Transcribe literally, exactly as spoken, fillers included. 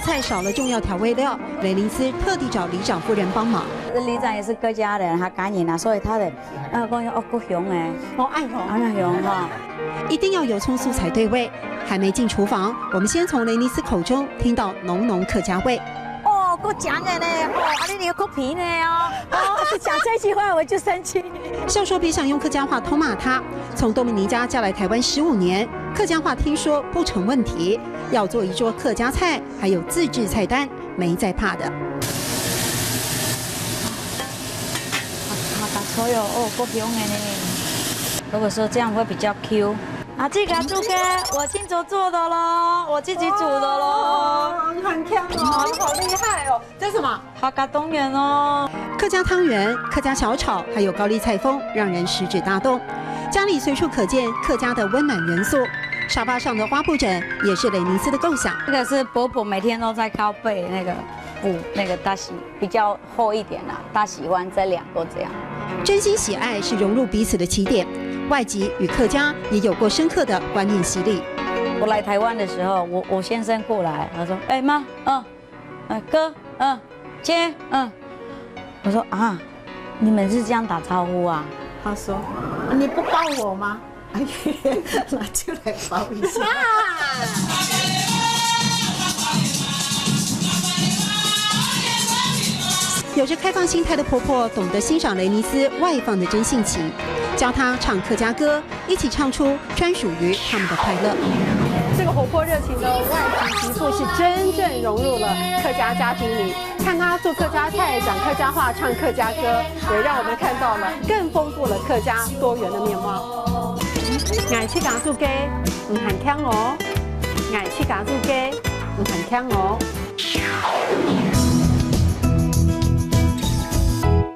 菜少了重要調味料，雷尼斯特地找里长夫人帮忙。里长也是客家人，客家人啊，所以他的，呃，讲哦，夠香欸，哦，恁香。恁香哈。一定要油葱素才对味。还没进厨房，我们先从雷尼斯口中听到浓浓客家味。哦，夠香的呢，哦，啊，你个夠甜的哦，哦，讲这句话我就生气。笑说别想用客家话痛骂他。从多米尼加嫁来台湾十五年，客家话听说不成问题，要做一桌客家菜，还有自制菜单，没在怕的。好，好，打错哟，哦，夠香的呢。如果说这样会比较Q。啊，这个这个，我亲手做的咯，我自己煮的咯。哦，你很强哦，好厉害哦。这是什么？客家汤圆哦。客家汤圆、客家小炒，还有高丽菜封，让人食指大动。家里随处可见客家的温暖元素。沙发上的花布枕也是雷尼斯的构想。这个是伯伯每天都在靠背那个布，那个大喜比较厚一点啦，他喜欢这两个这样。真心喜爱是融入彼此的起点。外籍与客家也有过深刻的观念洗礼。我来台湾的时候，我我先生过来，他说：“哎，妈，嗯，呃，哥，嗯，姐，嗯。”我说：“啊，你们是这样打招呼啊？”他说：“你不抱我吗？”哎，那就来抱一下。有着开放心态的婆婆懂得欣赏雷尼斯外放的真性情，教她唱客家歌，一起唱出专属于他们的快乐。这个活泼热情的外籍媳妇是真正融入了客家家庭里，看她做客家菜、讲客家话、唱客家歌，也让我们看到了更丰富了客家多元的面貌。 𠊎自家做个，毋還聽哦。𠊎自家做个，毋還聽哦。